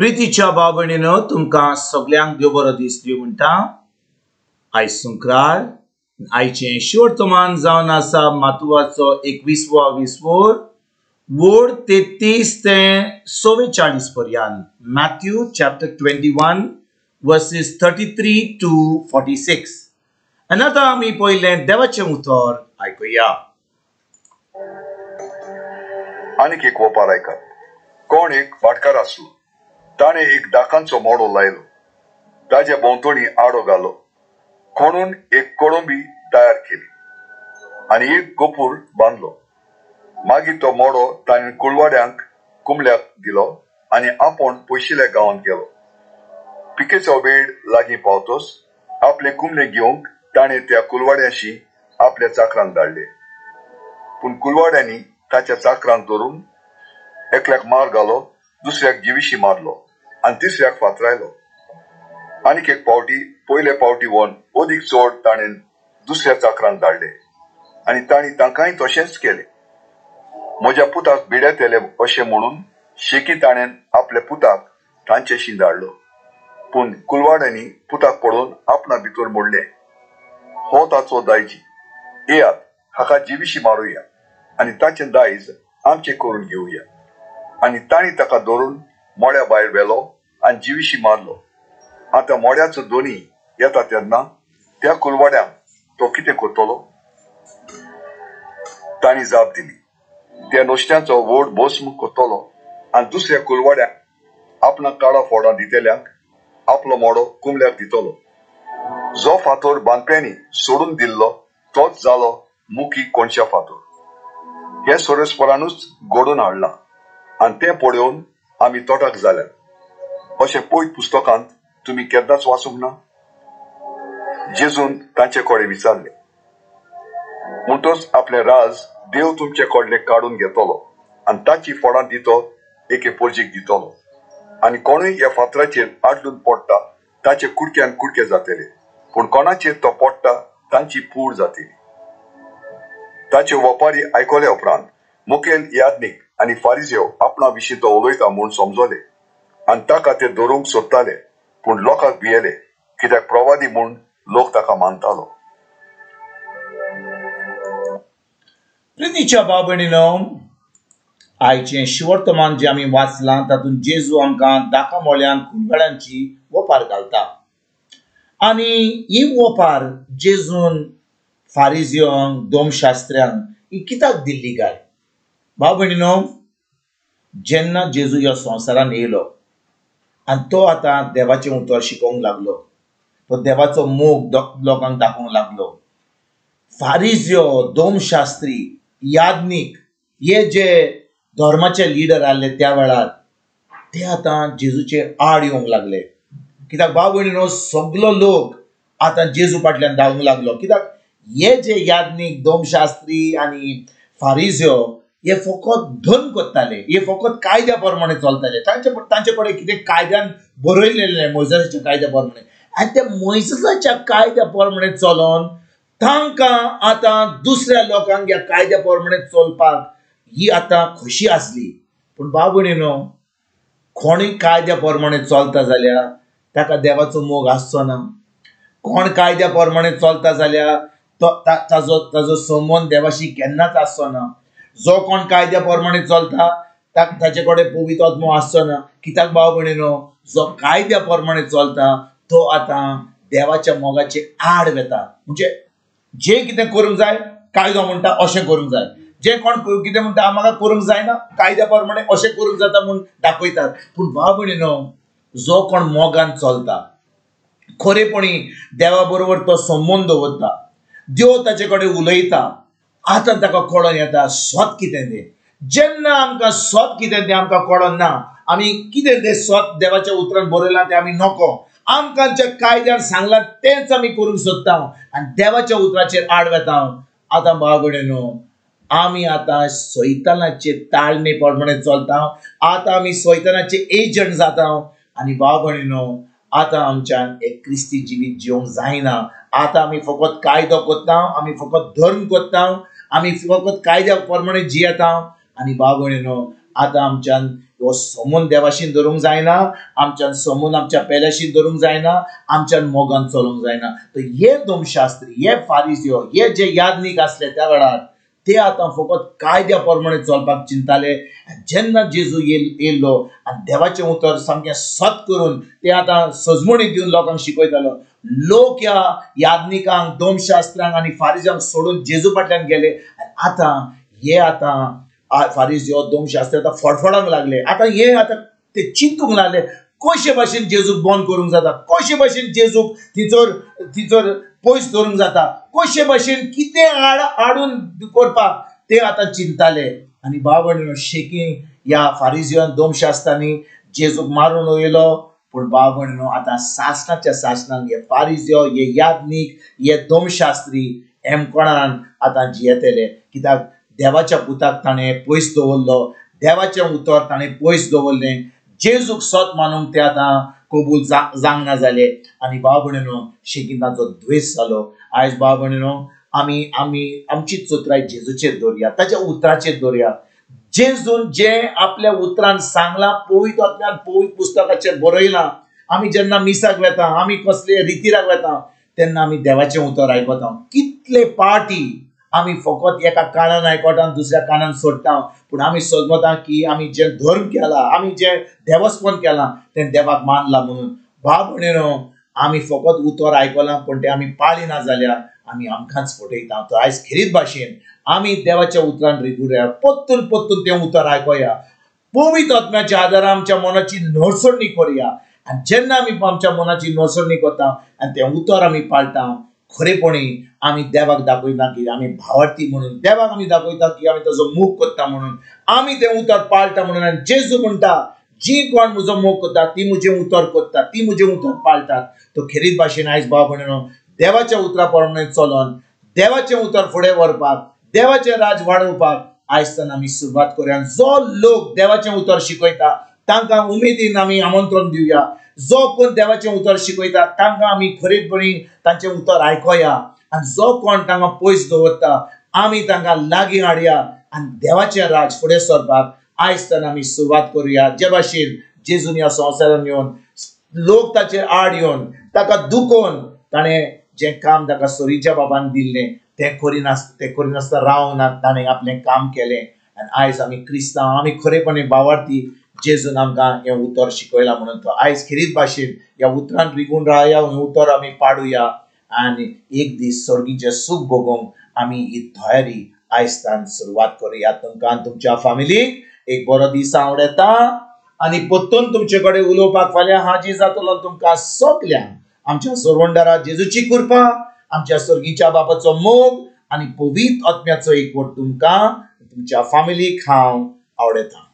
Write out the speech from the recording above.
प्रितीच्या भाव भयणीनो, तुमकां सगल्यांक देव बरो दीस दिवं म्हणटा. आयज शुक्रार, आयचें शिवर्तमान जावन आसा मातुवाचो 21वो विस्वोर, वोड 33 ते 44 पर्यंत. Matthew chapter 21 versus 33 to 46. आनी आतां आमी पयलें देवाचें उतर आयकुया. आनीक एक वपार आयकात. कोण एक भाटकार आसलो, ताणें एक दाकांचो मोडो लायलो, ताजे भोंवतणी आडो घालो, खणून एक कोळंबी तयार केली आनी एक गोपूर बांदलो. मागीर तो मोडो ताणें कुलवाड्यांक कुमल्याक दिलो आनी आपूण पयशिल्ल्या गांवांत गेलो. पिकेचो वेळ लागीं पावतोच आपले कुमले घेवंक ताणें त्या कुलवाड्यांशी आपल्या चाकरांक धाडले. पूण कुलवाड्यांनी ताच्या चाकरांक धरून एकल्याक मार घालो, दुसऱ्याक जिविशी मारलो आनी तिसऱ्याक फातरायलो. आनीक एक पावटी पयले पावटी वन अदीक चड ताणें दुसऱ्या चाकरांक धाडले आनी तांणी तांकांय तशेंच केलें. म्हज्या पुताक भिडेतले अशें म्हणून शेकी ताणें आपल्या पुताक तांचेशी धाडलो. पूण कुलवाड्यांनी पुताक पळोवन आपणा भितर म्हणलें, हो ताचो दायजी, येयात हाका जिविशी मारुया आनी ताचें दायज आमचें करून घेवया. आनी तांणी ताका धरून मोड्या भायर व्हेलो आनी जिविशी मारलो. आतां मोड्याचो दोनी येता तेन्ना त्या कुलवाड्यांक तो कितें करतलो? तांणी जाप दिली, त्या नुस्त्यांचो व्हड भस्म करतलो आनी दुसऱ्या कुलवाड्यांक आपणाक काळा फोडां दितल्यांक आपलो मोडो कुमल्याक दितलो. जो फातोर बांदप्यांनी सोडून दिल्लो तोच जालो मुखी कोणशा फातोर. हे सोरेस्परानूच घडोवन हाडलां आनी तें पळोवन आमी तोटाक जाल्यात. अशें पयत पुस्तकांत तुमी केन्नाच वाचूंक ना? जेजून तांचे कडेन विचारलें. म्हणटच आपलें राज देव तुमचे कडलें काडून घेतलो आनी ताची फोडां दितो एके पोरजीक दितलो. आनी कोणूय ह्या फातराचेर आडलून पडटा ताचे कुडक्यान कुडके जातले, पूण कोणाचेर तो पडटा तांची पूड जातली. ताचे वपारी आयकल्या उपरांत मुखेल याज्ञीक आनी फारिजेव आपणा विशीं तो उलयता म्हूण समजले आनी ताका ते धरूंक सोदताले, पूण लोकांक भियेले, कित्याक प्रवादी म्हूण लोक ताका मानतालो. प्रितीच्या भाव भयणीनो, आयचें शिवर्तमान जें आमी वाचलां तातूंत जेजू आमकां दाका मोळ्यान कुलवाड्यांची वपार घालता. आनी ही वपार जेजून फारिजियांक, दोमशास्त्र्यांक ही कित्याक दिल्ली काय? भाव भयणीनो, जेन्ना जेजू ह्या संवसारान येयलो आनी तो आतां देवाचें उतर शिकोवंक लागलो, तो देवाचो मोग लोकांक दाखोवंक लागलो. फारिजियो, दोमशास्त्री, याज्ञीक हे जे धर्माचे लिडर आसले त्या वेळार ते आतां जेजूचे आड येवंक लागले. कित्याक भाव भयणीनो, सगलो लोक आतां जेजू फाटल्यान धांवूंक लागलो. कित्याक हे जे याज्ञीक, दोमशास्त्री आनी फारिजियो हे फकत धन करताले, हे फकत कायद्या प्रमाणे चलताले. तांचे कडेन कितें कायद्यान बरयलेलें मोयजेसाच्या कायद्या प्रमाणे, आनी त्या मोयजेसाच्या कायद्या प्रमाणे चलोन तांकां आतां दुसऱ्या लोकांक ह्या कायद्या प्रमाणे चलपाक ही आतां खोशी आसली. पूण भाव भयणीनो, कोणूय कायद्या प्रमाणे चलता जाल्यार ताका देवाचो मोग आसचो ना. कोण कायद्या प्रमाणे चलता जाल्यार तो ताजो ताजो संबंद देवाशी केन्नाच आसचो ना. जो कोण कायद्या प्रमाणे चलता ताचे कडेन पवित्र आत्मो आसचो ना. कित्याक भाव भयणीनो, जो कायद्या प्रमाणे चलता तो आतां देवाच्या मोगाचे आड वेता. म्हणजे जे कितें करूंक जाय कायदो म्हणटा अशें करूंक जाय, जे कोण कितें म्हणटा म्हाका करूंक जायना कायद्या प्रमाणे अशें करूंक जाता म्हूण दाखयतात. पूण भाव भयणीनो, जो कोण मोगान चलता, खरेपणी देवा बरोबर तो संबंद दवरता, देव ताचे कडेन उलयता, आतां ताका कळोन येता सत कितें तें. जेन्ना आमकां सत कितें तें आमकां कळोन ना, आमी कितें तें सत देवाच्या उतरान बरयलां तें आमी नको, आमकां ज्या कायद्यान सांगलां तेंच आमी करूंक सोदता आनी देवाच्या उतराचेर आड वेता. आतां भाव भयणीनो, आमी आतां सैतानाचे ताळणे प्रमाणे चलता, आतां आमी सैतानाचे एजंट जाता. आनी भाव भयणीनो, आतां आमच्यान एक क्रिस्ती जिवीत जिवंक जायना. आतां आमी फकत कायदो करता, आमी फकत धर्म करता, आमी फकत कायद्या प्रमाणे जियेता. आनी भाव भयणीनो, आतां आमच्यान हो समून देवाशीन धरूंक जायना, आमच्यान समून आमच्या पेल्याशीन धरूंक जायना, आमच्यान मोगान चलोवंक जायना. तर हे दोमशास्त्री, हे फारिजियो, हे जे यादनीक आसले त्या वेळार ते आतां फकत कायद्या प्रमाणे चलपाक चिंताले. जेन्ना जेजू येयल्लो आनी देवाचें उतर सामकें सत करून ते आतां सजमणी दिवन लोकांक शिकयतालो, लोक ह्या यादनिकांक, दोमशास्त्रांक आनी फारिजांक सोडून जेजू फाटल्यान गेले. आनी आतां हे आतां फारिजियो, दोमशास्त्री आतां फडफडांक लागले. आतां हे आतां ते चिंतूंक लागले कशे भाशेन जेजूक बंद करूंक जाता, कशे भाशेन जेजूक तिचोर पयस दवरूंक जाता, कशे भाशेन कितें हाडून करपाक ते आतां चिंताले. आनी बाबा शेकी ह्या फारिजियान, दोमशास्त्रांनी जेजूक मारून वयलो. पूण बाबा आतां सासणाच्या सासणाक हे फारिजियो, हे यादनीक, हे दोमशास्त्री एमकोणान आतां जियेतले. कित्याक देवाच्या पुताक ताणें पयस दवरलो, देवाचें उतर ताणें पयस दवरलें, जेजूक सत मानूंक ते आतां कबूल जांगना जाले. आनी भाव भयणीनो शेकीन तांचो द्वेश जालो. आयज भाव भयणीनो आमी आमी आमची चतुराय जेजूचेर दवरया, ताच्या उतराचेर दवरया. जेजून जें आपल्या उतरान सांगलां, पवित्र आत्म्यान पवित्र पुस्तकाचेर बरयलां, आमी जेन्ना मिसाक वेता, आमी कसले रितीराक वेता तेन्ना आमी देवाचें उतर आयकता. कितले पार्टी आमी फकत एका कानान आयकता, दुसऱ्या कानान सोडटा. पूण आमी समजता की आमी जें धर्म केला, आमी जें देवस्पण केलां तें देवाक मानलां म्हणून. भाव भयणीनो आमी फकत उतर आयकलां पूण तें आमी पाळिना जाल्यार आमी आमकांच फटयता. तर आयज खेरीत भाशेन आमी देवाच्या उतरान रिगुया, परतून परतून तें उतर आयकुया, पवित्र आत्म्याच्या आदारान आमच्या मनाची नडसणी करुया. आनी जेन्ना आमी आमच्या मनाची नडसणी करता आनी तें उतर आमी पाळटा, खरेपणी आमी देवाक दाखयता की आमी भावार्थी म्हणून, देवाक आमी दाखयता की आमी ताजो मोग करता म्हणून, आमी तें उतर पाळटा म्हणून. आनी जेजू म्हणटा, जी कोण म्हजो मोग करता ती म्हजें उतर करता, ती म्हजें उतर पाळटात. तो खेरीत भाशेन आयज भाव भयणीनो देवाच्या उतरा प्रमाणे चलोन देवाचें उतर फुडें व्हरपाक, देवाचें राज वाडोवपाक आयज आमी सुरवात करुया. जो लोक देवाचें उतर शिकयता तांकां उमेदीन आमी आमंत्रण दिवया. जो कोण देवाचें उतर शिकयता तांकां आमी खरेपणी तांचें उतर आयकुया. आनी जो कोण तांकां पयस दवरता आमी तांकां लागीं हाडया आनी देवाचें राज फुडें सरपाक आयज आमी सुरवात करुया. जे भाशेन जेजून ह्या संवसारान येवन लोक ताचेर आड येवन ताका दुखोवन ताणें जें काम ताका सोरीच्या बाबान दिल्लें तें करिनासतना रावना, ताणें आपलें काम केलें. आनी आयज आमी क्रिस्तांव, आमी खरेपणी भावार्थी, जेजून आमकां हें उतर शिकयलां म्हणून. तो आयज खेरीत भाशेन ह्या उतरान रिगून रावया, हें उतर आमी पाडुया आनी एक दीस सर्गीचें सूख भोगोवंक आमी ही तयारी आयज तान सुरवात करुया. तुमकां तुमच्या फामिलीक एक बरो दीस आवडटा आनी परतून तुमचे कडेन उलोवपाक फाल्यां हाजीर जातलो. तुमकां सगल्यांक आमच्या सोरवंडारा जेजूची कृपा, आमच्या सर्गीच्या बापाचो मोग आनी पवित्र आत्म्याचो एकवट तुमकां तुमच्या फामिलीक हांव आवडटा.